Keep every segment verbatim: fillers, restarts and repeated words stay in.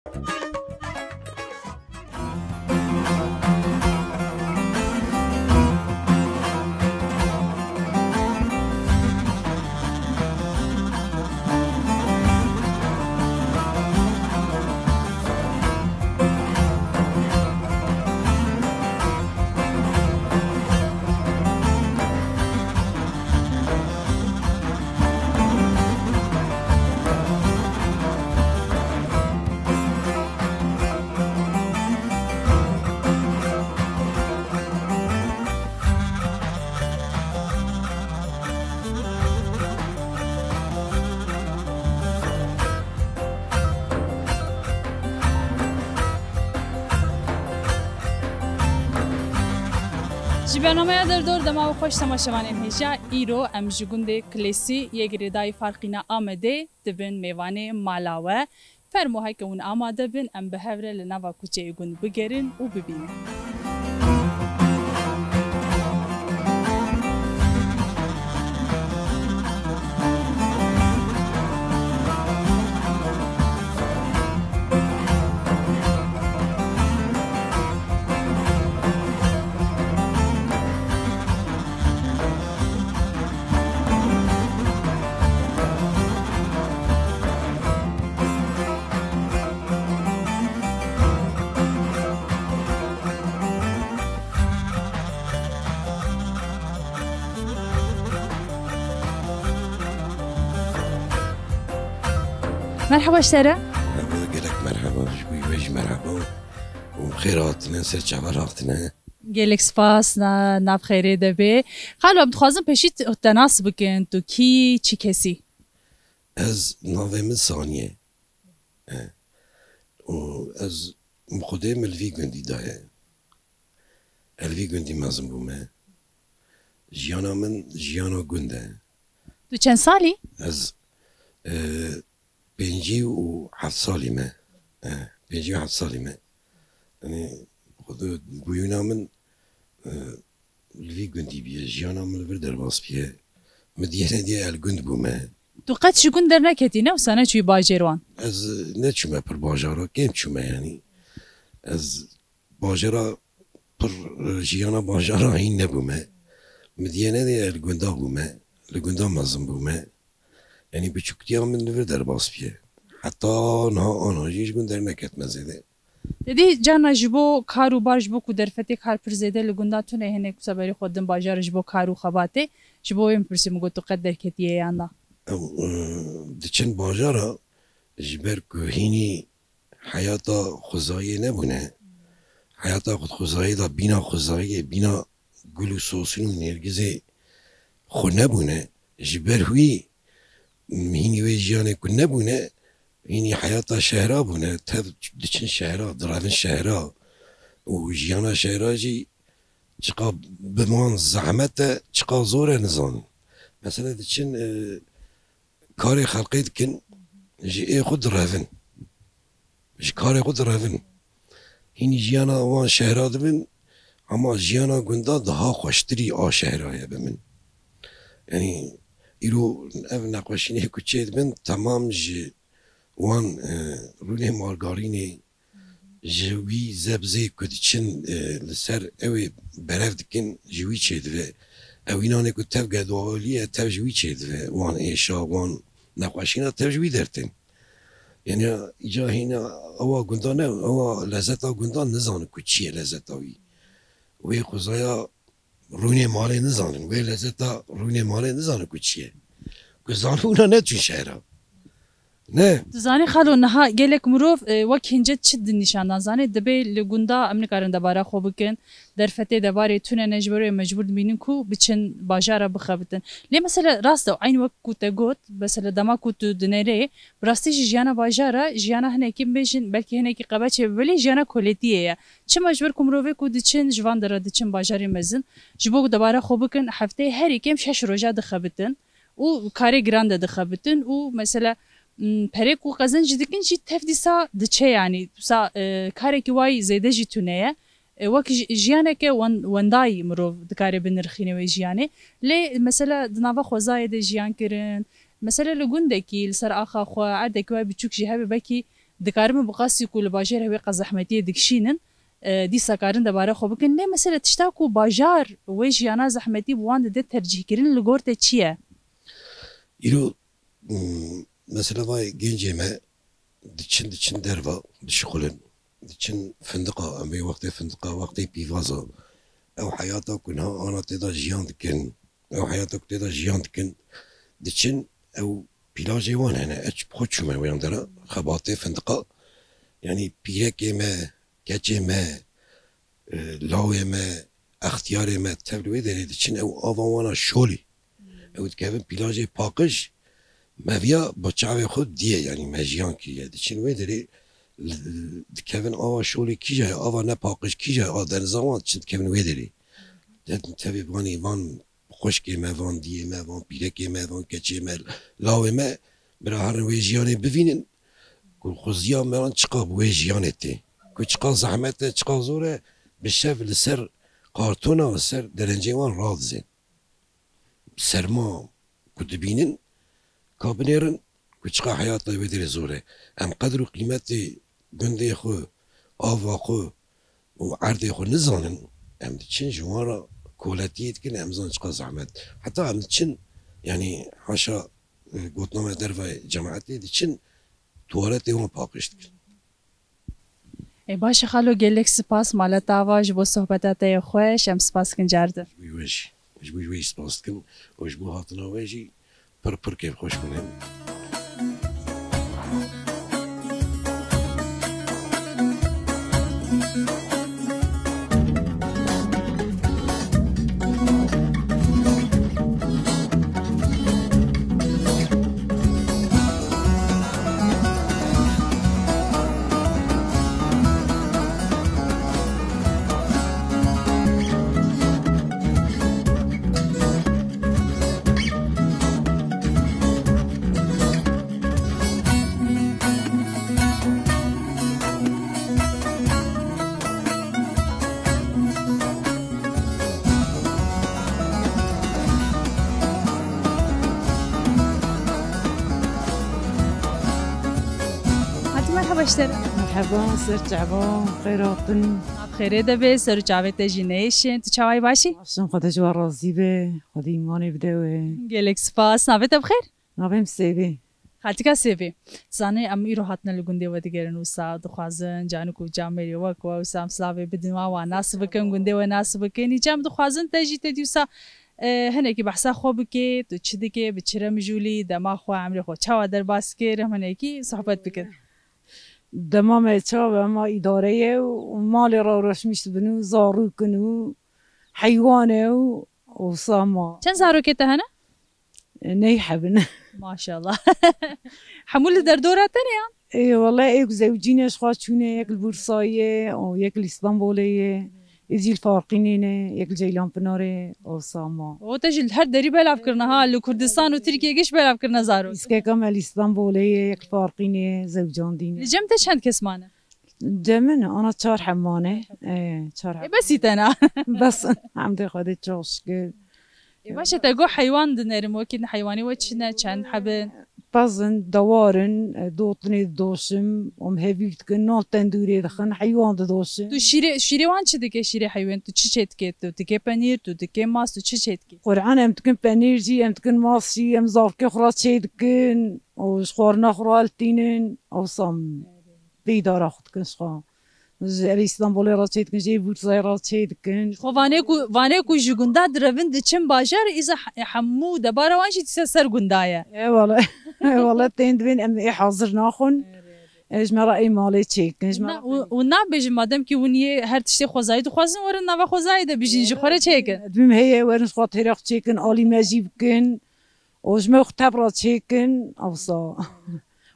Ji bernameya Derdor dema we xweş temaşevanên hêja. Îro em ji gundê Kilêsî yê girêdayî Farqîna Amedê dibin mêvanê mala we. Fermo heke hûn amade bin, em bi hev re li nava kuçeyê gund bigerin û bibînin. Merhaba ji te re. Merhaba, gelek merhaba. Ji bo we jî merhaba. Û xêr hatine, ser çavan hatine. Gelek spas, na-, nav xêrê de bê. Xalo, em dixwazin pêşî t-, te nas bikin, tu kî, çi kesî? Ez navê min Saniye. E, û ez, xwedê min li vî gundî daye. Ez li vî gundî mezin bûme. Jiyana min jiyana gund e. Tu çend salî? Ez, e, pêncî û heft salî me. E, pêncî û heft salî me. Yanî, xwedê bûyîna min, e, li vî gundî bûye, jiyana min li vir derbas bûye. Min diyê nediyê ez li gund bûme. Tu qet ji gund derneketî, ne wisa neçûyî bajêr wan? Ez neçûme pir bajara, kêm çûme yanî. Ez bajara pir, e, jiyana bajara hîn nebûme. Min diyê nediyê ez li gunda bûme, li gunda mezin bûme. Yanî biçûktiya min li vir derbas bûye. Heta niha ana jî ji gund derneketime zêde. Te dî carna ji bo kar û bar, ji bo ku derfetê kar pir zêde li gunda tune, hinek wisa berê xwe din bajarê ji bo kar û xebatê, ji bo wê min pirsî, min got tu qet derketiye yan na? Ew, e, diçin bajara ji ber ku hînî heyata xwezayê nebûne. Heyata xwe xwezayê de bîna xwezayê, bîna gul û sosin û nêrgizê xwe nebûne. Ji ber wî hînî wê jiyanê ku nebûne, hînî heyata şehra bûne, tev diçin şehra, direvin şehra û jiyana şehra jî çiqa bi wan zehmet e, çiqa zor e nizanin. Mesela diçin, e, karê xelqê dikin, ji ê xwe direvin. Ji karê xwe direvin. Hînî jiyana wan şehra dibin, ama jiyana gunda daha xweştirî a şehra ye bi min. Yanî îro ev neqweşînê ku çêdibin, temam ji wan, e, rûnê margarînê, ji wî zebzê ku diçin, e, li ser ew ê berev dikin, ji wî çêdibe. Ew înanê ku tev gedwalî ye, tev ji wî çêdibe. Wan êşa, wan neqweşîna tev ji wî dertên. Yanî îca hîna ewa gunda ne, ewa lezeta gunda nizane ku çi ye lezeta wî. Wê xwezaya rûnê malê nizanin, wê lezeta rûnê malê nizanin ku çi ye. Ku zanibûna neçûn şehra. Ne? Tu zanî xalo, niha gelek mirov, e, wek hincet çi din nîşan dan? Zanê, dibê li gunda em nikarin debara xwe bikin, derfetê debarê tune ne, ji ber wê mecbûr dibînin ku biçin bajara bixebitin. Lê mesela rast e, eyn wek ku te got, mesela dema ku tu dinêrê, bi rastî jî jiyana bajara, jiyana hinekî bibêjin, belkî hinekî qebeçê be, belê jiyana koletiyê ye. Çima? Ji ber ku mirovê ku diçin, ji van dera diçin bajarê mezin, ji bo ku debara xwe bikin, hefteyê herî kêm şeş roja dixebitin û karê giran de dixebitin û mesela, m, perê ku qezenc dikin jî tev dîsa diçe, yanî wisa, e, karekî wayî zêde jî tune ye. E, wek ji-, jiyaneke wen-, wendayî mirov dikare binirxîne wê jiyanê. Lê mesela di nava xwezayê de jiyan kirin, mesela li gundekî, li ser axa xwe, erdekî wayî biçûk jî hebe, belkî Dikarimin bi qasî ku li bajêr ew ê qe zehmetiyê dikişînin, e, dîsa karin debare xwe bikin. Lê mesele tişta ku bajar wê jiyana zehmetî bi wan dide tercîhkirin li gor te çi ye? Îro, mm, mesela vay gencê me diçin, diçin derva, dişixulin. Diçin findiqa, em ê wextê findiqa, wextê pîvaza. Ew heyata ku niha ana tê de jiyan dikin, ew heyata ku tê de jiyan dikin, diçin ew pîlajê wan hene. Ez bi xwe çûme wê yan dera, xebatê findiqa. Yanî pîrekê me, keçê me, e, lawê me, extiyarê me tev li wê derê diçin, ew ava wana şolî. Ew dikevin pîlajê paqij, me viya bi çavê xwe diye, yanî me jiyan kiriye. Diçin wê derê, li-, dikevin ava şolê kîja ye, ava ne paqij kîja ye, a deniza wan diçin dikevin wê derê. Detin tevê vanê van xwişkê me, van diyê me, van pîrekê me, van keçê me, lawê me, bira herin wê jiyanê bivînin, ku xuziya me wan çiqa bi wê jiyanê tê. Ku çiqa zehmet e, çiqa zor e, bi şev li ser kartona, li ser derencê wan radizên. Serma ku dibînin, ka binêrin ku çiqa heyata wê derê zor e. Em qedr û qîmetê gundê xwe, ava xwe û erdê xwe nizanin, em diçin ji wan re koletiyê dikin, em zan çiqa zehmet. Heta em diçin, yanî haşa, e, gotina me derve cemaetê diçin, tuwaletê wan paqij dikin. Ê, baş e xalo, gelek spas, mala te ava ji bo sohbeta te yê xweş, em spas dikin car din. Ji bo we jî, ji bo we jî spas dikim û ji bo hatina we jî pir pir kêfxweş bûne. Hatî, merheba ji te re. Merheba, ser çava, xêr hatin. Xêrê de be, ser û çavê te jî neyêşin. Tu çawa yî, baş î? Baş im, Xwedê ji we razî be, Xwedê îmanê bide we. Gelek spas. Navê te bi xêr? Navê min Sêvê. Xaltika Sêvê, zanî em îro hatine li gundê we digerin wisa dixwazin canik û camêrê wek we wisa em silavê bidin wan, wan nas bikin, gundê we nas bikin. Îca em dixwazin te jî te dî wisa, e, hinekî behsa xwe bikê, tu çi dikê, bi çi re mijûlî, dema xwe, emrê xwe çawa derbas kir, em hinekî sohbet bikin. Dema me çawa be, ema îdare ye û malê re uğraşmiş dibin û zarok in û heywan e û wisa ma. Çend zarokê te hene? Ney hebin. Maşallah. Hemû li derdora te ne yan? Ê, wele êk zewcîne ji xwe çûne, yek li Bursayê ye û yek li Îstanbulê ye. Ê jî li Farqînê ne, yek li Ceylanpinarê, wisa ma. O te jî li her derî belav kirine ha, li Kurdistan û Tirkiyê giş belav kirine zarok. Îskeka me li Îstanbulê ye, yek li Farqînê ye, zewcandîne. Li cem te çend kes mane? Cem min ana çar heb mane. Ê, çar heb. Ê, besî tena. Bes, hemdê Xwedê, çok şükür. Ê, baş e, te got heywan dinerim, wekî heywanê we çi ne, çend heb in? Pez in, dewar in, e, dotinê didoşim, em hevîr dikin, nan tendûrê dixin, heywan didoşin. Tu şîrê, şîrê wan çi dike, şîrê heywan? Tu çi çê dike? Tu dike penîr, tu dike mas, tu çi çê dike? Qur'an em dikin penîr jî, em dikin mas jî, em zarokê xwe re çê dikin, û ji xwarina xwe re eltînin, ewsa em vê îdara xwe dikin ji xwe. Ji, ev Îstanbulê re çê dikin, ji Bursayê re çê dikin. Xwe vanê ku, vanê ku ji gunda direvin diçin bajar, îza he-, hemû debara wan jî dîsa ser gunda ye. E, wele, e, wele tên divên em ê hazir naxwin. E, ji me re ê malê çê dikin, ji me Na, re û, û nabêjin, madem ki hûn yê her tiştê xwezayî dixwazin, werin nava xwezayê de bijîn, ji xwe re çêkin. Divêm heye, werin ji xwe têra xwe çêkin, alî me jî bikin. Û ji me xwe tev re çêkin, ewsa.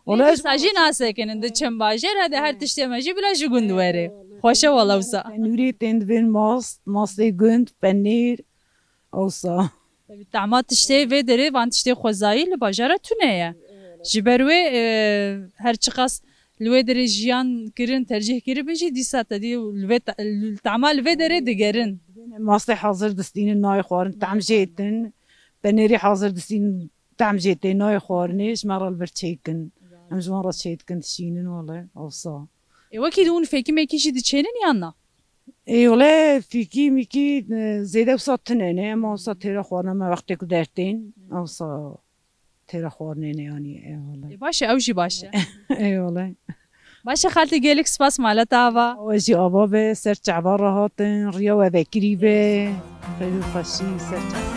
Wele Lê dîsa jî nasekinin, diçin bajêr, hede her tiştê me jî bila ji gund were. Xweş e wele wisa. Nûrê tên divên mast, mastê gund, penîr, ewsa. Tabii, tahma tiştê vê derê, van tiştê xwezayî li bajara tune ye. Ji ber wê, e, her çiqas li wê derê jiyan kirin, tercîh kiribin jî, dîsa te dî li vê ta-, li, tahma li vê derê digerin. Mastê hazir distînin nayê xwarin, tehm jê tin. Penêrî hazir distînin, tehm jê tê nayê xwarinê, ji me re li vir çêkin. Em ji wan re çêdikin, dişînin wele, ewsa. Ê, wekî di hûn fêkimekî jî diçênin yan na? Ê, wele fîkî mîkî, e, zêde wisa tune ne, ema wisa têra xwarina me wextê ku dertên, ewsa têra xwarinê ne yanî, ê, wele. Ê, baş e, ew jî baş e. Ê, wele. Baş e, xaltî gelek spas, mala te ava. Ew jî ava be, ser çava re hatin, riya we vekirî be. Xêr û xweşî ser çava.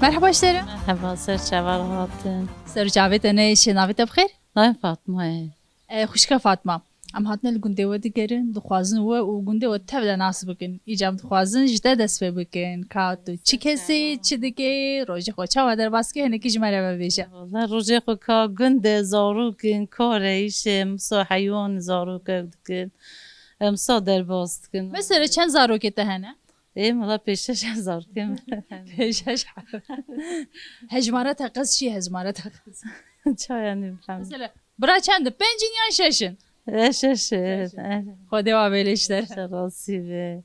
Merhaba ji te re. Merhaba, ser çava re hatin. Ser çavê te ne, şê navê te bi xêr? Navê Fatma ye. E, xwişka Fatma, em hatine li gundê we digerin, dixwazin we û gundê we tev de nas bikin. Îca em dixwazin ji te dest pê bikin. Ka tu çi kesî, çi dikê, rojê xwe çawa derbas dikê, hinekî ji me re vebêje. Wala rojê xwe ka gund e, zarok in, kar e, îş e, em wisa heywan zarok ew dikin. Em wisa derbas dikin. Mesela çend zarokê te hene? Ê, wala pêşeş hezar kim. Pêşeş hezar. Hejmara te qez çi ye, hejmara te qez? Ça yanî bilhem. Mesela, bira çend in? Pênc in yan şeş in? E, şeş e. Şeş in. E. Xwedê wa bêle ji te re. Şerasî be.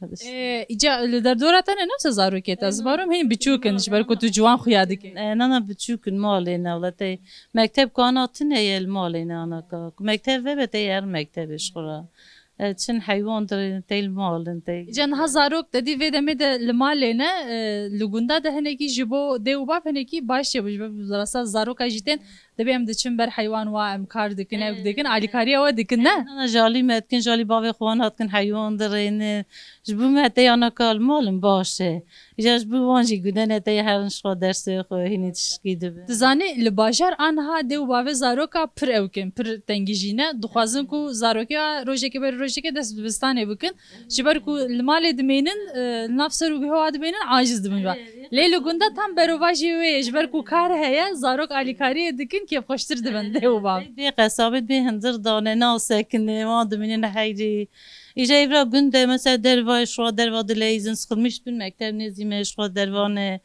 Ê, îca li derdora te ne, ne wisa zarokê te? Ez barom hîn biçûk in, ji ber ku tu ciwan xuya dikî. E, na, na, biçûk in, malê ne, wela tey mekteb kana tune ye, li malê ne, ana ka. Ku mekteb vebe tey her mektebê ji xwe re. E, çin heywan dirênin, tey li mal in, tey. Îca niha zarok te dî vê demê de li malê ne, e, li gunda de hinekî ji bo dê û bav hinekî baş çêbû. Ji ber rasta zaroka jî tên, dibê em diçin ber heywan wa em kar dikin, ew dikin, alîkariya we dikin, ne? E, na, na, ji alî me dikin, ji alî bavê xwe wan dikin, heywan dirênin. Ji bo me tey ana ka li mal in baş e. Îja ji bo wan jî gundene tey herin ji xwe dersê xwe hînî tişkî dibin. Dizanî li bajar aniha dê û bavê zaroka pir ewk in, pir tengî jî ne. Dixwazin ku zarokê rojekê ber rojekê dest bi dibistanê bikin. Ji ber ku li malê dimênin, e, li nav ser û guhê wa dimênin, aciz dibin. Lê li gunda tam berovajî wê ye. Ji ber ku kar heye, zarok alîkariyê dikin, kêfxweştir dibin dê û bav. Bê qesabet, bê hindir dane, nasekine, wan dimînin heyrî. Îja êvra gund e, mesela derva, ji xwe derva dileyîzin, sixilmîş bin mekteb nêzî me, ji xwe derva ne,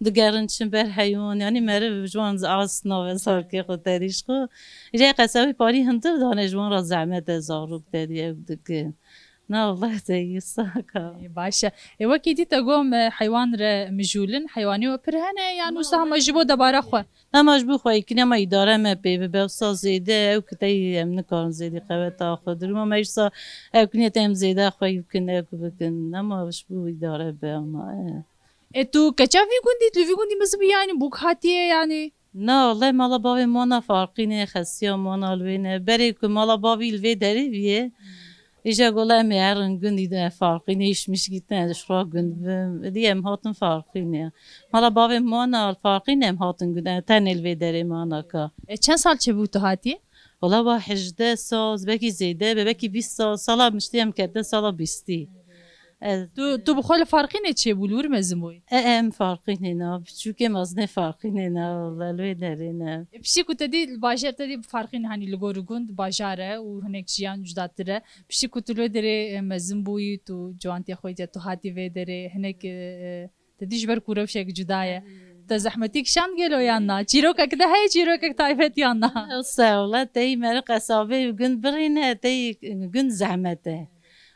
digerin çin ber heywan, yanî meriv ji wan az nave zarokê xwe terî ji xwe. Îja qesabê parî hindir dane, ji wan re zehmet e, zarok terî ew dikin. Na, Allah te yî saka. Ê, baş e. Ê, wekî dî te got, em, heywan re mijûl in, heywanê we pir hene, yan wisa hema ji bo debara xwe? Hema ji bo xweyîkirinê, hema îdare me pê bibe, wisa zêde ew kiteyî em nikarin zêdî qeweta xwe. Duruma me wisa ew kinê te em zêde xweyî bikin, ew bikin. Hema ji bo îdare be, hema, e. Ê, tu keça vî gundî, tu li vî gundî mezin bû, yanî bûk hatiye, yanî? Na, wele mala bavê me wana farqî ne, xesiya me wana li wê ne. Berê ku mala bavî li vê derê bîye, Îja gola em ê herin gund, îde farqî ne, îş miş gîtine, ez ji xwe gund bim. Îdî em hatin farqî ne. Mala bavê me wana farqî ne, em hatin gund. Em tenê li vê derê me ana ka. E, çend sal çêbû tu hatî? Wala wa hejdeh sal, belkî zêde be, belkî bîst sal. Sala miştî em ketine sala bîstî. Ez Tu, tu bi xwe li farqî ne çêbû, li wir mezin bûyî? E, em farqî ne na. Biçûkê mezin ê farqî ne na. Wala li wê derê ne. E, piştî ku te dî li bajêr te dî farqî ne, hanî li gor gund bajar e û hinek jiyan cudatir e. Piştî ku tu li wê derê, e, mezin bûyî, tu ciwantiya xwe dîtiye, tu hatî vê derê, hinek, e, e, te dî ji ber ku rewşek cuda ye. Te zehmetî kişand gelo yan na? Çîrokek de heye, çîrokek taybet yan na? Sewle tey meri qesabê gund birîne, tey gund zehmet e.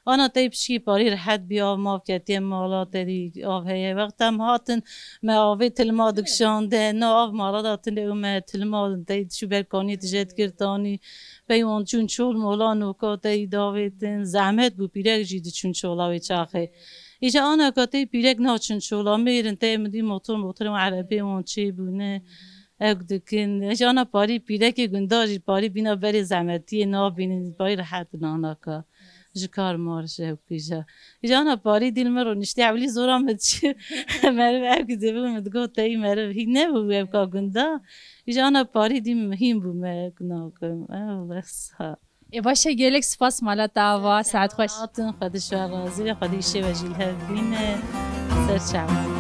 Ana tey pişkî parî rehet bî, av mav ketiye mala, te dî av heye. Wexta em hatin, me avê tilma dikişande, na av mala da tune û me tilma tey çû ber kanî tije dikir tanî. Pey wan çûn çol mola noka tey davêtin. Zehmet bû, pîrek jî diçûn çola wê çaxê. Îja ana ka tey pîrek naçûn çola, mêrin tey min dî motor, motor wan erebê wan çêbûne. Ewk dikin. Ji ana parî pîrekê gundar jî parî bîna berê zehmetiyê nabînin, parî rehet nanaka. Ji kar mar ji ewkî jî. Ji ana parî dîl min roniştî ewlî zora min diçû. Meriv ewkî dibû min digot teyî meriv hîn nebû ewka gunda. Ji ana parî dî min hîn bû me ewk nakim. Ew wexsa. Ê baş e, gelek spas mala te ava, saet xweş. Hatin, Xwedê ji we razî be, Xwedê îşê we jî li hev bîne. Ser çavan.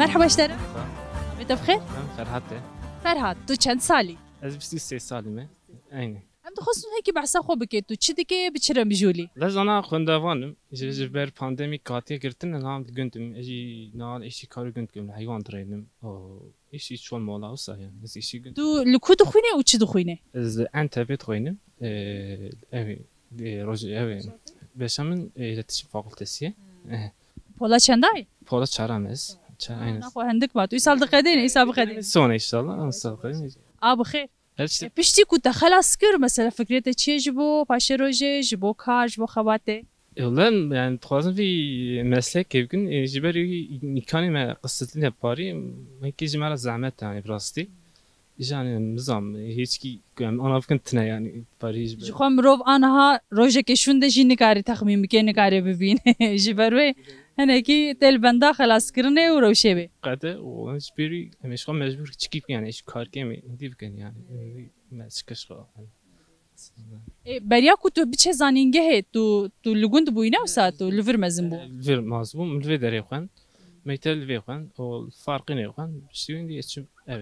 Merhaba ji te re. Navê te bi xêr? Em Ferhat e. Ferhat, tu çend salî? Ez bîst û sê salî me. Eynî. Em dixwestin hekî behsa xwe bike, tu çi dike, bi çi re mijûlî? Ez ana xwendevan im. Ji, ji ber pandemî katiye girtin, niha li gund im. Ez jî niha îşî karê gund dikim, li heywan dirênim. Û îşî çol mola wisa yani. Ez îşî gund. Tu li ku dixwîne û çi dixwîne? Ez li Entebê dixwînim. Ee, ev, e, roj, ev, beşa min, e, iletişim fakültesi ye. Eh. Pola çendayî? Pola çaram ez. Ça-, aynen. Naxwe hindik ma. Tu îsal diqedêne, îsal biqedêne. Sona inşallah, ama sağ olun. A bi xêr. Her şey. E, piştî ku te xelas kir, mesela fikrê te çi ye ji bo paşê rojê, ji bo kar, ji bo xebatê? E, wele, yani, dixwazim vî meslekê bikim, e, ji ber wî îmkanê me qisitî ne parî, wekî ji me re zehmet, yani, bi rastî. Îja, yani, nizam, e, hîçkî, yani, ana bikin tine, yani, parî ji ber. Ji xwe mirov aniha rojekê şûnde jî nikarî texmîn bike, nikarê bibîne. Ji ber wê hinekî tê li benda xelaskirinê û rewşê bê. Qede û ji ber wî em ê ji xwe mecbûr çikî bikin, yani, ji karkê em ê hindî bikin, yani, me çi keş xwe, yani. Ê, beriya ku tu biçe zanîngehê, tu, tu li gund bûyî ne wisa tu li vir mezin bû? Li vir mezin bûm, li vê derê xwend. Mektev li vê xwend, û farqî nê xwend. Piştî wî dî ez çûm, ev,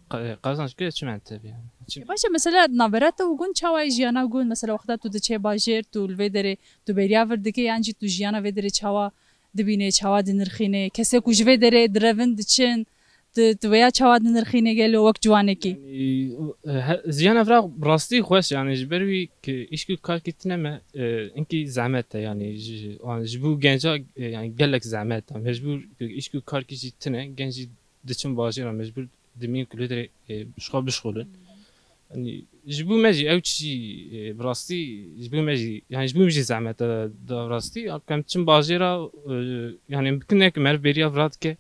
qa-, qazanç kir, ez çûm Entebê, yani. Çûm. Ê, baş e, mesela navbera te û gund çawa ye, jiyana gund? Mesela wexta tu diçe bajêr, tu li vê derê, tu beriya vir dike, yan jî tu jiyana vê derê çawa dibîne, çawa dinirxîne? Kesê ku ji vê derê direvin diçin, tu, tu vêya çawa dinirxîne gelo wek ciwanekî? Yani, e, he, jiyana vira rastî xweş, yani, ji ber wî ki îşk û karkî tine me, e, inkî zehmet e, yani, ji, an, ji bo genca, e, yani, gelek zehmet e. Mecbûr, e, îşk û karkî jî tine, genc jî diçin bajêra, mecbûr dimîn ku lê derê, e, ji xwe bişxulin. Yani, ji bo me jî ew çi, e, bi rastî, ji bo me jî, yani, ji bo me jî zehmet e, da rastî, em çin bajêra, e, yani, mimkin e ki meriv bêriya vira dike.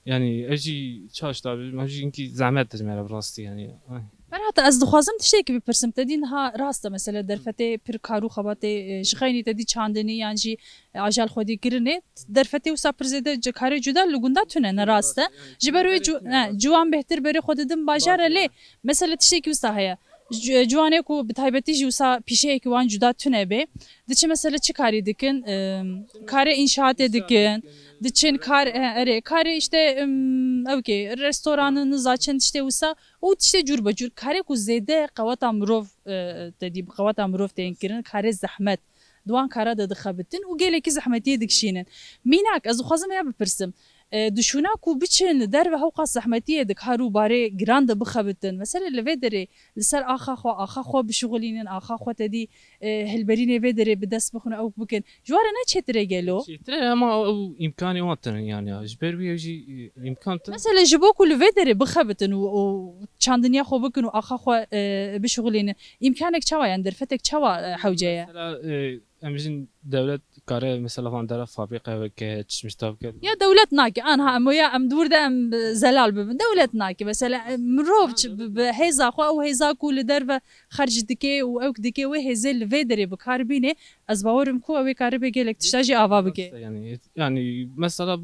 Yani, ev jî çaş da, ev jî inkî zehmet e ji me re bi rastî, yani. Ay. Ferhat, ez dixwazim tiştekî bipirsim. Te dî niha rast e, mesela derfetê pir kar û xebatê, e, ji xeynî te dî çandinî yan jî, e, ajal xwedî kirinê. Derfetê wisa pir zêde ci-, karê cuda li gunda tune, ne rast e. Ji ber wê cu-, ne, ciwan bêhtir berê xwe didin bajar e, lê mesela tiştekî wisa heye. Ci-, ciwanê ku bi taybetî jî wisa pîşeyekî wan cuda tune bê, diçin mesela çi karî dikin? Em, karê înşaatê dikin, diçin kar-, e, erê, karê işte, em, ewkê, restoranin, niza çend tiştê wisa û tiştê cûr be cûr. Karê ku zêde qeweta mirov, e, te dî, bi qeweta mirov tên kirin, karê zehmet. Di wan kara de dixebitin û gelekî zehmetiyê dikişînin. Mînak, ez dixwazim ya bipirsim. E, di şûna ku biçin li derve hewqas zehmetiyê di kar û barê giran de bixebitin. Mesela li vê derê li ser axa xwe, axa xwe bişixulînin, axa xwe te dî, e, hilberînê vê derê bi dest bixin û ew bikin. Ji we re ne çêtir e gelo? Çêtir e, ama ew îmkanê wan tune yani ya. Ji ber wî ew jî, e, îmkan tune. Mesela ji bo ku li vê derê bixebitin û, û çandiniya xwe bikin û axa xwe, e, bişixulînin. Îmkanek çawa, yani derfetek çawa, e, hewce ye? Mesela, e, em bijin dewlet kare mesela van dera fabrîka weke çişmişta bike. Ya dewlet nake, anha em ya em dûr de em, e, zelal bibin. Dewlet nake. Mesela, e, mirov çi bi, bi hêza xwe, ew hêza ku li derve xerc dike û ewk dike, wê hêzê li vê derê bi kar bîne. Ez bawerim ku ew ê karibe gelek tişta jî ava bike. Yani, yani mesela,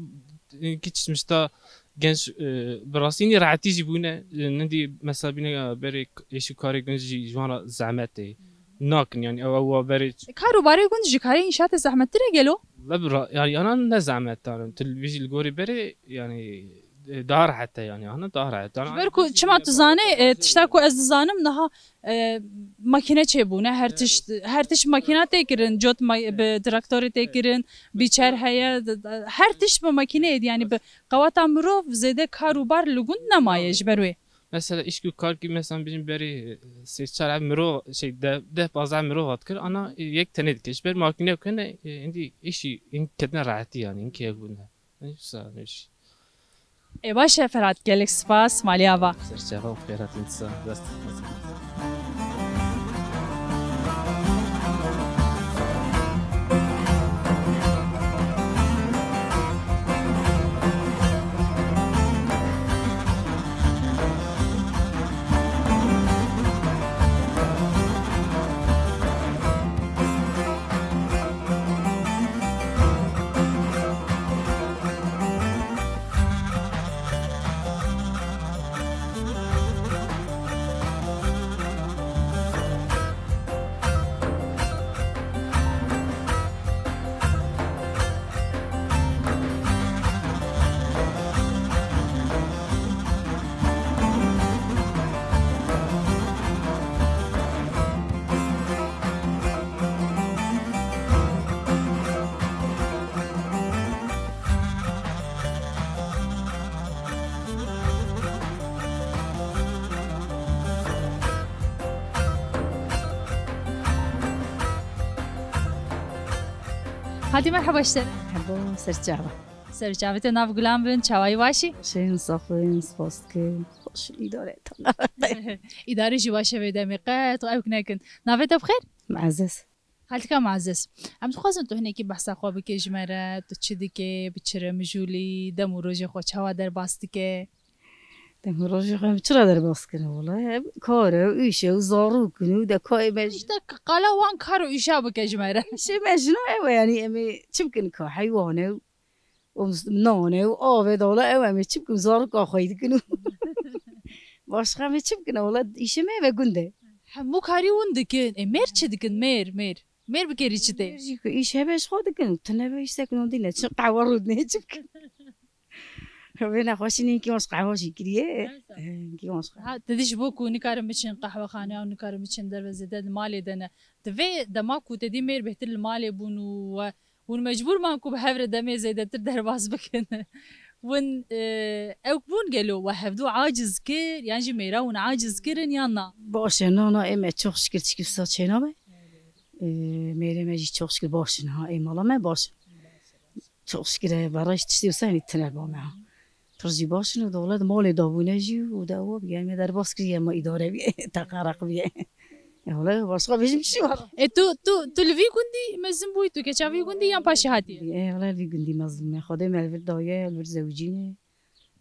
e, ki çişmişta genç, e, bi rastî nî rehetî jî bûne, e, nindî mesela bîne, e, berê k-, êş û karê gund jî ji wan re zehmet tê. Nakin yani ew, ew berê. Kar û barê gund ji karê înşaatê zehmettir e gelo? Le bi ra-, yani ana ne zehmetdar in. Tu li, bijî li gorî berê yani E, daha rehet e yani, ana daha rehet. Ji ber ku çima tu zanî, e, tişta ku ez dizanim niha, e, makîne çêbûne, her tişt, her tişt makîna tê kirin, cot ma-, bi traktorê tê kirin, bîçer heye, d-, d-, her tişt bi makîneyê, yani bi qewata mirov zêde kar û bar li gund nemaye ji ber wê. Mesela îş ku kar kî mesela bijîm berî, e, sê çar ev mirov, şey, de-, deh pazdeh mirov hat kir, ana, e, yek tenê dike. Ji ber makîne ku hene, e, hindî îşî, hindî ketine rehetî yani, hinkî yek bûne. Neyse, neyse. Ê baş e Ferhat, gelek spas, malê ava. Serçava û xêratin disa, dest. Hatî merheba ji te. Merheba, ser çava. Ser çavê te, nav gulan bin, çawayî başî? Şên, sax bin, spas dikim. Baş îdare tane. Îdare jî baş e vê demê, qet ewk nekin. Navê te bi xêr? Muezzez. Xaltika Muezzez, em dixwazin tu hinekî behsa xwe bike ji me re, tu çi dike, bi çi re mijûlî, dem û rojê xwe çawa derbas dike? Dem û rojê xwe em çi re derbas kirin wele? Kar e û îş e û zarok in û de kayê me jî. Îşte qala wan kar û îşa bike ji me re. Îşê me jina ew e, yanî em ê çi bikin ka heywan e û û nan e û av e dala ew, em ê çi bikin, zaroka xwe dikin û başqa em ê çi bikin, wele îşê me ev e, gund e. Hemû karî hûn dikin. Ê mêr çi dikin? Mêr, mêr. Mêr bikerî çi tê? Mêr jî ku îş hebe ji xwe dikin. Tu nebe îş sekinandî ne. Çi qehwe rûdinê çi bikin? Wê nexweşî nînkî wan ji qehwe jî kiriye. Neyse. Hinkî wan ji qehwe. Ha, te dî ji bo ku nikarin biçin qehwexane û nikarin biçin derve zêde li malê de ne. Divê dema ku te dî mêr bêhtir li malê bûn û we Hûn mecbûr man ku bi hev re demê zêdetir derbas bikin. Hûn, e, ewk bûn gelo we hevdû aciz kir, yan jî mêra hûn aciz kirin yan na? Baş e, na, na, ê me çok şükür tişkî wisa çênabe. E, mêrê me jî çok şükür baş in ha, ê mala me baş in. Çok şükür, e, berayş tiştê wisa, yanî tine ba me ha. Pir jî baş in û dewlet malê dabûne jî û de ew bîye, me derbas kiriye, me îdare bîye, teqereq bîye. E, wele başqa bêjim çi var? E, tu, tu, tu li vî gundî mezin bûyî, tu keça vî gundî yan paşê hatî? E, wele li vî gundî mezin me. Xwedê me li vir daye, li vir zewicîne.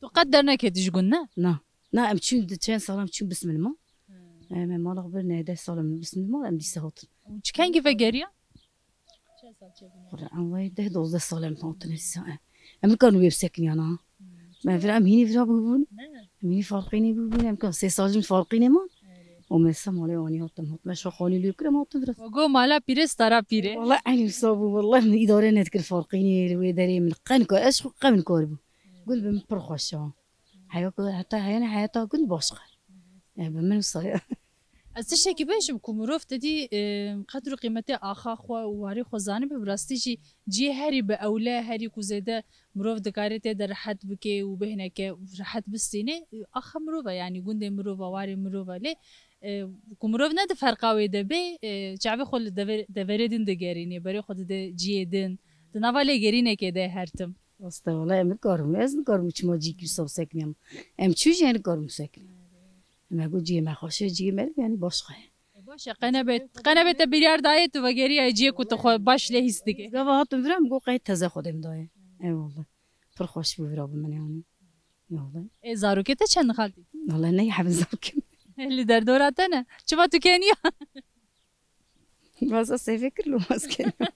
Tu qet derneketî ji gund, ne? Na. Na, em çûn di çend sal em çûn bismilman. Hmm. E, me mala xwe bir neh deh sal em bismilman, em dîsa hatin. Û çi kengî vegeriya? Çend sal çêbûne? Xwedê em vay deh dozdeh sal em hatine dîsa, e. Em nikarin wê bisekiniyan ha. Hmm. Me vir em hînî vira bûbûn. Ne. Em hînî farqînê bûbûn. Em kan sê sal jin farqînê man. Evet. Û me se malê anî hatim hat. Me şaxanî lê kir em hatin vira. Go mala pîrê stara pîrê. Wala eynî wisa bû. Wala min îdare nedikir farqînê li wê derê min qen kar. Ez xwe qe min kar bû. Evet. Gund bi min pir xweş e. Heya ku heta heyane heyata gund başqa. E, bi min wisa ye. Ez tiştekî bêjim ku mirov te dî, e, qedr û qîmetê axa xwe û warê xwe zanibe, bi rastî jî cihê herî bi ewle, herî ku zêde mirov dikare tê de rehet bike û bêhneke rehet bistîne, axa mirov e, yanî gundê mirov e, warê mirov e. Lê, e, ku mirov ne di ferqa wê de bê, e, çavê xwe li dever-, deverê din digerînê, berê xwe dide cihê din, di nava lêgerînekê de her tim. Rast e, wele em nikarin, ez nikarim çima cîkî wisa bisekiniyam. Em çû jî nikarim bisekiniyam. Me got cihê me xweş e, cihê me, yanî başqa ye. E, baş e, qenebê, qenebê te biryar dayê tu vegeriyayê cihê ku tu xwe baş lê hîs dikî. Gava hatim vira, min got qey teze Xwedê min daye. Eyvallah. Pir xweş bû vira bi min yanî. Eyvallah. E, zarokê te çend xaltî? Wele neyhebin zarokê min. Li derdora te ne? Çima tu keniya? Vaza sêvê kir lo maz keniya.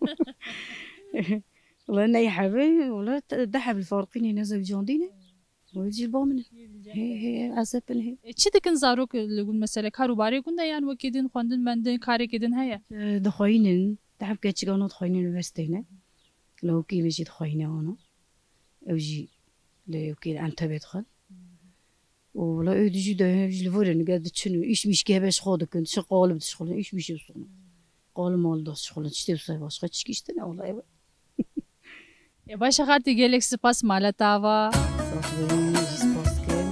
Wele neyhebe, wele te-, deh heb li farqînê ne zewcandîne. Wê jî ba min in. Hê, hê, ez hepin hê. E, çi dikin zarok li gund, mesela kar û barê gund e yan wekî din xwendin mendin, karekî din heye? E, dixweyînin, deheb keçik ana dixweyînin unîversîteyê ne. Lawikî min jî dixweyîne ana. Ew jî Lê wekî li Entebê dixin. Û wela ê dijî de ji li vorê nige diçin û îş mişkê hebe ji xwe dikin, diçin qalib dişixulin, îş mişê dişixulin. Qalib mal dişixulin, tiştê wisa başqa tişkî işte ne wela ew. Ê baş e xaltî, gelek spas, mala te ava. Sax bî, jî spas dikim.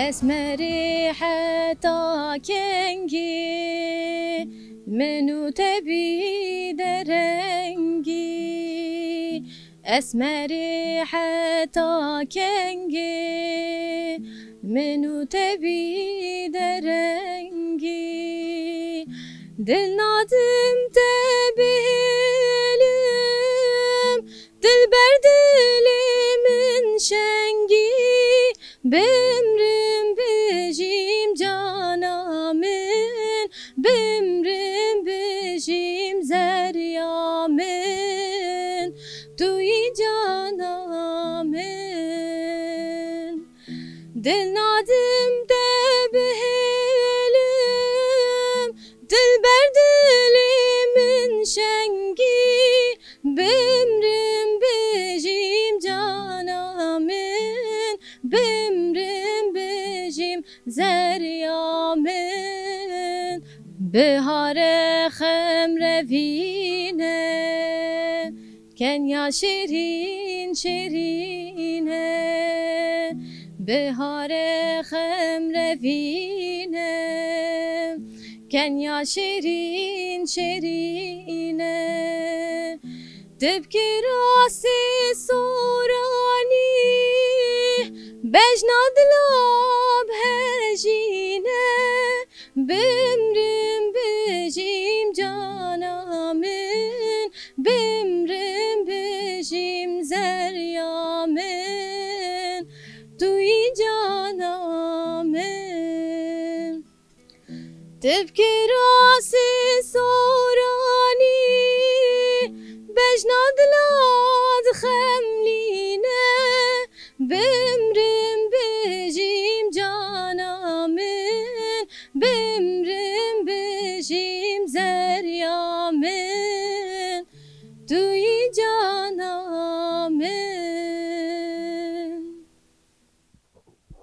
Esmerî heta kengî, min û te bî derengî. Esmerî heta kengî, min û te bî derengî. Dil nadim te bihêlim, dilber dilê min şengî. Bimrim bijîm cana min, bimrim bijîm zerya min, tu yî cana min. Dil nadim te bihêlim, dilber dilê min şengî. Bimrim bijîm cana min, bimrim bijîm zerya min. Bihare xemrevîne, kenya şêrîn şêrîne. Bihare xemrevîne, kenya şêrîn şêrîne. Tibkî rastî soranî, bejna dila bihejîne. Bimrim bijîm cana min, bimrim bijîm zerya min, tu yî cana min. Tibkî rastî soranî, bejna dila dixemlîne. Bimrim bijîm cana min, bimrim bijîm zerya min, tu yî cana min.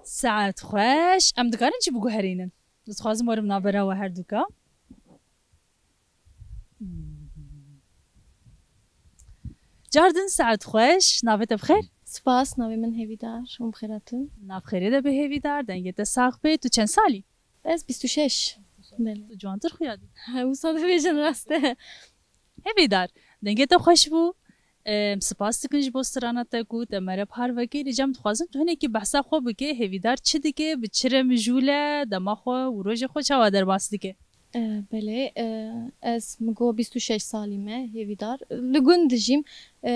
Saet xweş. Em dikarin çi biguherînin? Dixwazim werim navbera we herduka. Cardin, saet xweş. Navê te bi xêr? Spas, navê min Hêvîdar. Hûn bi xêr hatin. Nav xêrê de bi Hêvîdar. Dengê te sax bê. Tu çend salî? Ez bîst û şeş. Belê. Tu ciwantir xuya dî. He, wisa dibêjin rast e. Hêvîdar, dengê te xweş bû. Em, spas dikin ji bo strana te ku te me re bi har vekirî. Cem, dixwazim tu hinekî behsa xwe bike, Hêvîdar çi dike, bi çi re mijûl e, dema xwe û rojê xwe çawa derbas dike? E, belê, e, ez min got bîst û şeş salî me, Hêvîdar. Li gund dijîm. E,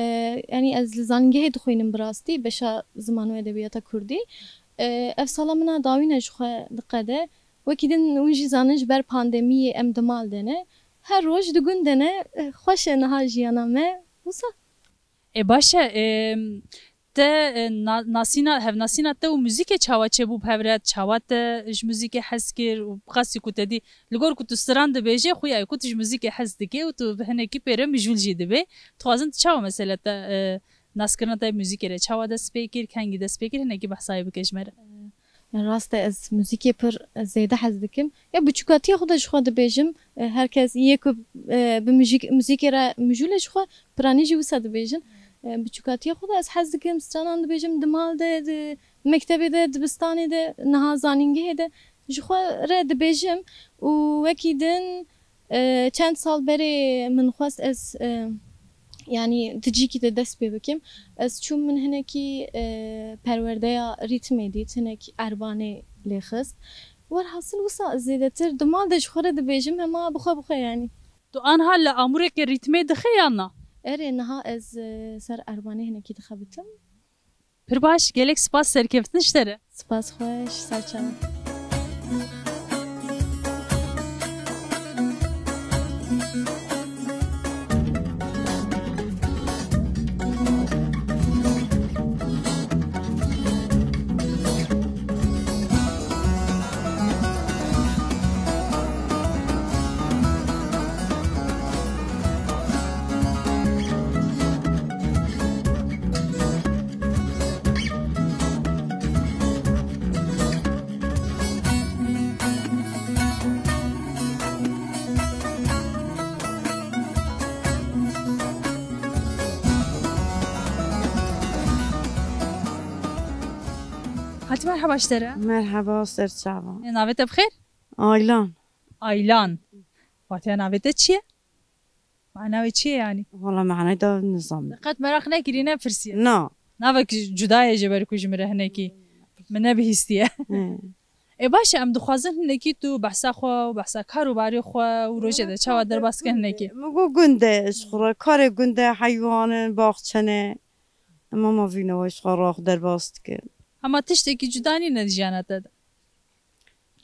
yanî ez li zanîngehê dixwînim bi rastî, beşa ziman û edebiyata kurdî. E, ev sala min a dawî ne ji xwe diqede. Wekî din hûn jî zanin ji ber pandemiyê em di mal de ne. Her roj di gund de ne, e, xweş e niha jiyana me wisa. Ê baş e, e, te, e, na-, nasîna, hevnasîna te û muzîkê çawa çêbû bi hev re? Çawa te ji muzîkê hez kir û qasî ku te dî, li gor ku tu stran dibêjê, xuya ye ku tu ji muzîkê hez dikê û tu bi hinekî pê re mijûl jî dibê. Dixwazin tu çawa mesela te, e, naskirina te muzîkê re çawa dest pê kir, kengî dest pê kir, hinekî behsayê bike ji me re. Yani rast e, ez muzîkê pir zêde hez dikim. Ya biçûkatiya xwe de ji xwe dibêjim, e, her kes yê ku, e, bi muzîk-, muzîkê re mijûl e ji xwe, piranî jî wisa dibêjin. E, biçûkatiya xwe de ez hez dikim, stranan dibêjim, di mal de, di mektebê de, dibistanê de, niha zanîngehê de ji xwe re dibêjim û wekî din, e, çend sal berê min xwest ez, e, yanî di cîkî de dest pê bikim. Ez çûm min hinekî, e, perwerdeya rîtmê dît, hinek erbanê lê xist. Werhasil wisa zêdetir di mal de ji xwe re dibêjim, hema bi xwe bi xwe yanî. Tu anha li amûreke rîtmê dixe yan na? Erê, niha ez, e, ser erbanê hinekî dixebitim. Pir baş, gelek spas, serkeftin ji te re. Spas xweş, ser çavan. Xaltî, merheba ji te re. Merheba, ser çavan. Ê, navê te bi xêr? Aylan. Aylan. Fatiha, navê te çi ye? Mana wê çi ye yanî? Wala manayê de nizanim. Qet meraq nekirî, nepirsiye? Na. Navek cuda ye ji ber ku ji min re hinekî min nebihîstiye. He. Ê baş e, em dixwazin hinekî tu behsa xwe û behsa kar û barê xwe û rojê de çawa derbas dikin hinekî. Min got gund e, ji xwe re karê gund e, heywan in, baxçe ne. Ema ma vîna wê ji xwe re xwe derbas dikin. Hema tiştekî cuda nîne di jiyana te de?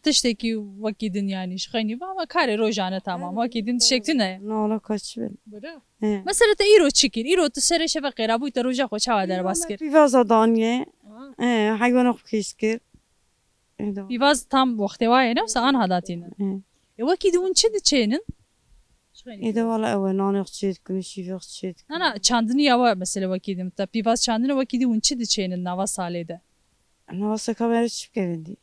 Tiştekî wekî din yanî ji xeynî ve, ama karê rojane tamam. Wekî din tiştek tune ye. Na, ala kaçî bin. Bira. He. Mesela te îro çi kir? Îro tu serê şeve qêrabûyî, te roja xwe çawa derbas kir? Pîvaza daniye. Aha. He, heywana xwe kêş kir. Ê de. Pîvaz tam wextê wa ye, ne wisa anha datînin. He. E, wekî din hûn çi diçênin? Ê de wala ew e, nanê xwe çê dikin û şîvê xwe çê dikin. Na, na, çandinî ya we mesela wekî din. Te pîvaz çandine, wekî din hûn çi diçênin nava salê de? Nava seka me re çi bike vindî?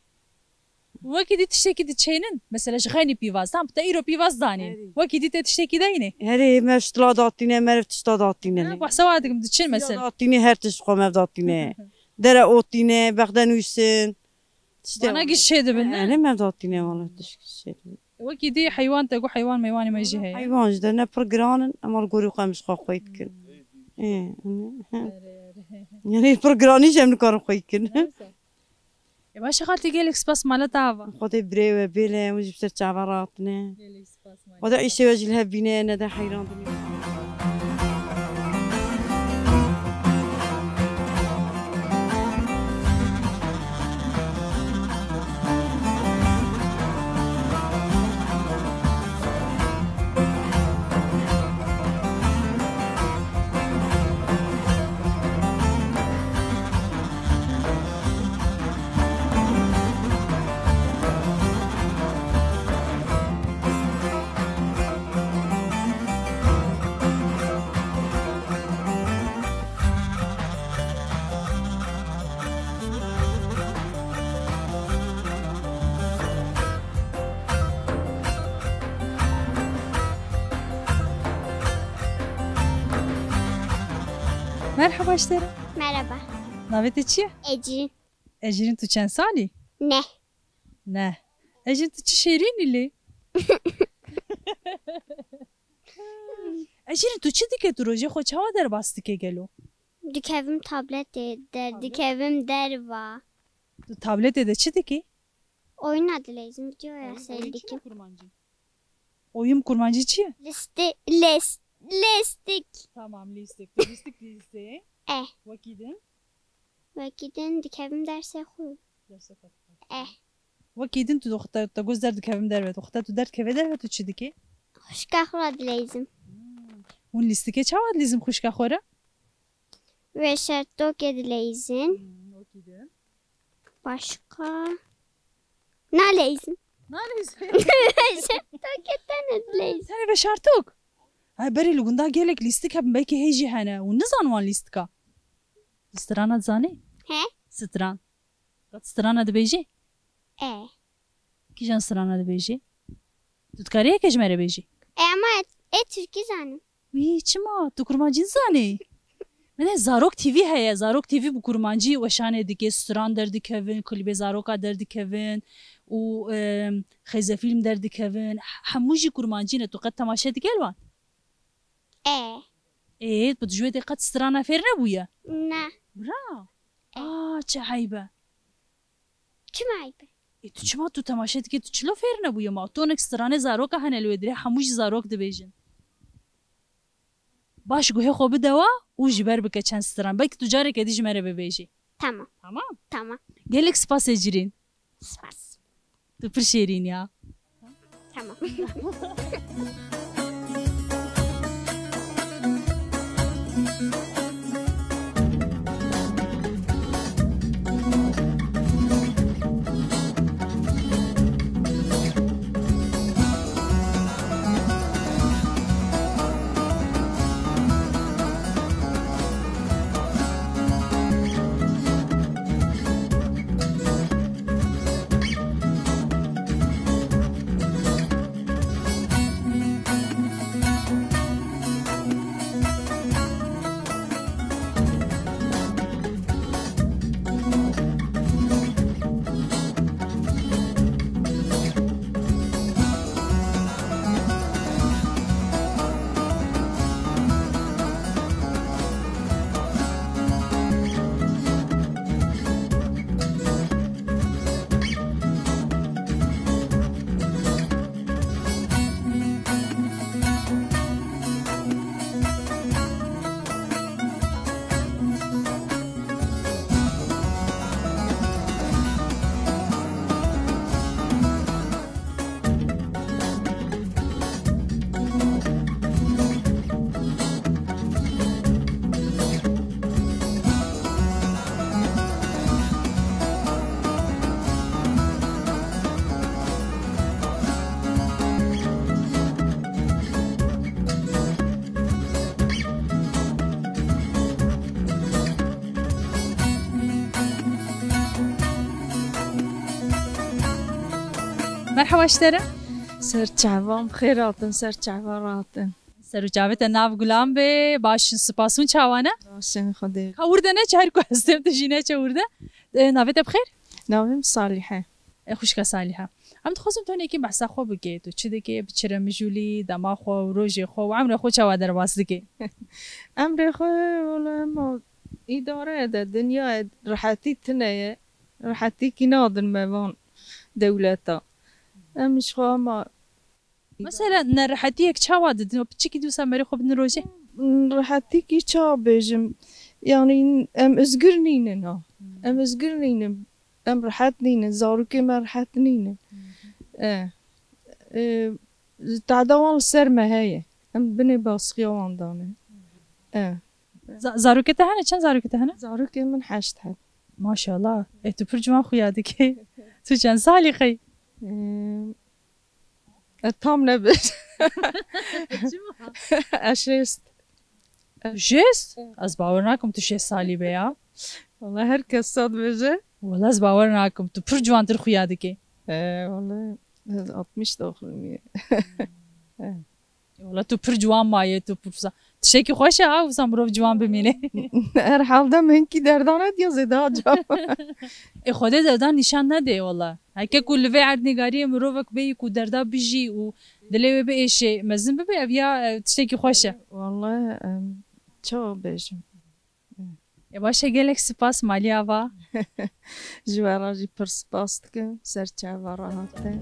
Wekî dî tiştekî diçênin. Mesela ji xeynî pîvaz. Tam te îro pîvaz danîn. Erê. Wekî dî te tiştekî dayînê. Erê, me ştila datîne, meriv tişta datîne. Ha, lê. Bahsa wa dikim diçin mesela. Datîne, her tişt xwe mev datîne. Dere otîne, bexde nûşin. Tiştê bana giş çê dibin, ne? Erê, mev datîne wala tişt giş çê dibin. Wekî dî heywan te got heywan meywanê me jî heye. Heywan jî de ne pir giran in, ema li gorî xwe em ji xwe xwey dikin. Ê, erê, erê. Yanî pir giranî jî em nikarin xwey dikin. Neyse. E, baş e xaltî, gelek spas, mala te ava. Xwedê birê we bêle, hûn jî bi ser çava re hatine. Gelek spas, mala te ava. Xwedê îşê we jî li hev bîne, nede heyran bîne. Merhaba ji te re. Merhaba. Navê te çi ye? Ecrin. Ecrin, tu çend salî? Neh. Neh. Ecrin, tu çi şêrîn î lê? Ecrin, tu çi dike, tu rojê xwe çawa derbas dike gelo? Dikevim tabletê, der dikevim derva. Tu tabletê de çi dikî? Oyuna dileyzim, videoya seyr dikim. Oyun kurmancî. Oyun kurmancî çi ye? Listi-, lis-, lîstik. Tamam, lîstik. Tu lîstik dîsê. Eh. Wekî din? Wekî din dikevim dersê xwe. Dersê xwe dixwe. Eh. Wekî din tu doxte, te got ez derdikevim derve. Doxte tu derdikevê derve, tu çi dikî? Xwişka xwe re dileyzim. Hmm. Hûn lîstikê çawa dileyzin xwişka xwe re? Wê şertokê dileyzin. Hmm, wekî din. Başka? Naleyzin. Naleyzin. Wê şertokê tene dileyzin. Tenê ve şertok? Ay, berê li gunda gelek lîstik hebin, belkî hê jî hene. Hûn nizanin wan lîstika? Strana dizanî? He? Stran. Qet strana dibêjî? E. Kîjan strana dibêjî? Tu dikarî yeke ji me re bêjî? E, ama e, e, tirkî zanim. Wî, çima? Tu kurmancî nizanî? Mene Zarok T V heye. Zarok T V bi kurmancî weşanê dike, stran derdikevin, klîbê zaroka derdikevin û, e, xêzefîlm derdikevin. Hemû jî kurmancî ne. Tu qet temaşe dike li wan? E. Ê, tu ji wê dê qet strana fêr nebûye? Ne. Bira. E. Aa, çi eyb e. Çima eyb e? Ê, tu çima tu temaşe dikê, tu çilo fêr nebûye ma? Tonek stranê zaroka hene li wê dirê, hemû jî zarok dibêjin. Baş guhê xwe bide wa û ji ber bike çend stran. Belkî tu careke dî ji me re bibêjî. Tamam. Tamam. Tamam. Gelek spas ê Cirîn. Spas. Tu pir şêrîn ya. Tamam. Merhaba ji te re. Ser çavan, bi xêr hatin, ser çava rahatin. Ser û çavê te nav gulan be, baş in, spas, hûn çawa ne? Baş in, Xwedê. Ka wir de neçe, her ku ez têm tu jî neçe wir de. E, navê te bi xêr? Navê min Salîhe. E, xwişka Salîhe. Em dixwazin tu hinekî behsa xwe bikê. Tu çi dikê, bi çi re mijûlî, dema xwe û rojê xwe û emrê xwe çawa derbas dikê? Emrê xwe, wele, ema îdareye de, dinyayê rehetî tune ye. Rehetîkî nadin me van dewleta. Em ji xwe ema Mesela nerehetiyek çawa didin? Piçikî dîsa merê xwe bidin rojê? Rehetîkî çawa bêjim? Yanî em özgür nînin ha. Em özgür nînin. Em rehet nînin. Zarokê me rehet nînin. E, e, Tehda wan li ser me heye. Em binê baskiya wan dane. E. Za-, zarokê te hene? Çend zarokê te hene? Zarokê min heşt heb. Maşallah. E, tu pir ciwan xuya dikê. Tu çend salî xey? E, E, tam nebir. Çima? E, şêst. Tu şêst? Evet. Ez bawer nakim tu şêst salî be ya. Wala her kes sed bêje. Wala ez bawer nakim. Tu pir ciwantir xuya dikê. E, wala ez altmış doğumluyum. E. Wala tu pir ciwan maye, tu pir sa-, tiştekî xweş e ha, wisa mirov ciwan bimîne. Her halde min hinkî derdan nediye zêde ha can. Ê, Xwedê derdan nîşan nede wala. Heke ku li vê erdnîgariyê mirovek bêyî ku derda bijî û dilê wê biêşê, mezin bibe, ev ya, e, tiştekî xweş e. Wala, em, çawa bêjim? Ê, baş e, gelek spas, Malî Ava. Ji we re jî pir spas dikim, ser çava re hate.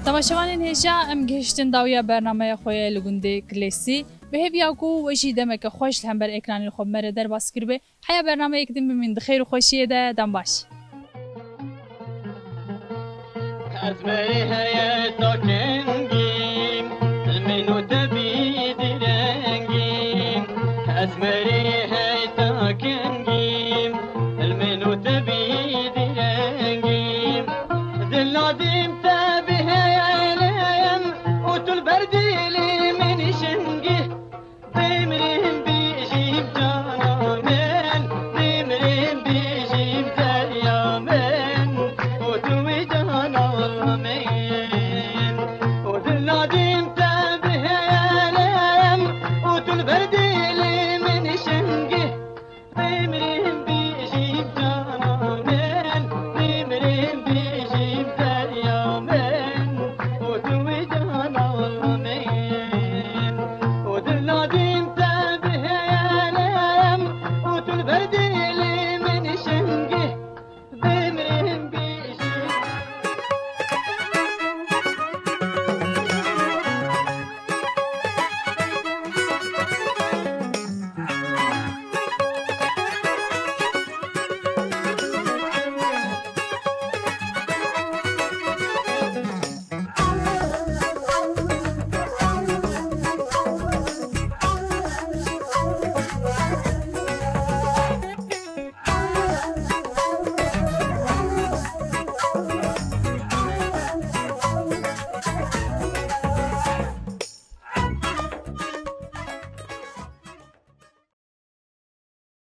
Temaşevanên hêja, em gihiştin dawiya bernameya xwe ye li gundê Kilêsî. Bi hêviya ku we jî demeke xweş li hember ekranên xwe bi me re derbas kiribe. Heya bernameyek din bimîn di xêr û xweşiyê de, dem baş. Ez meyheye sakengî, min û te bî direngî. Ez Tu li ber dî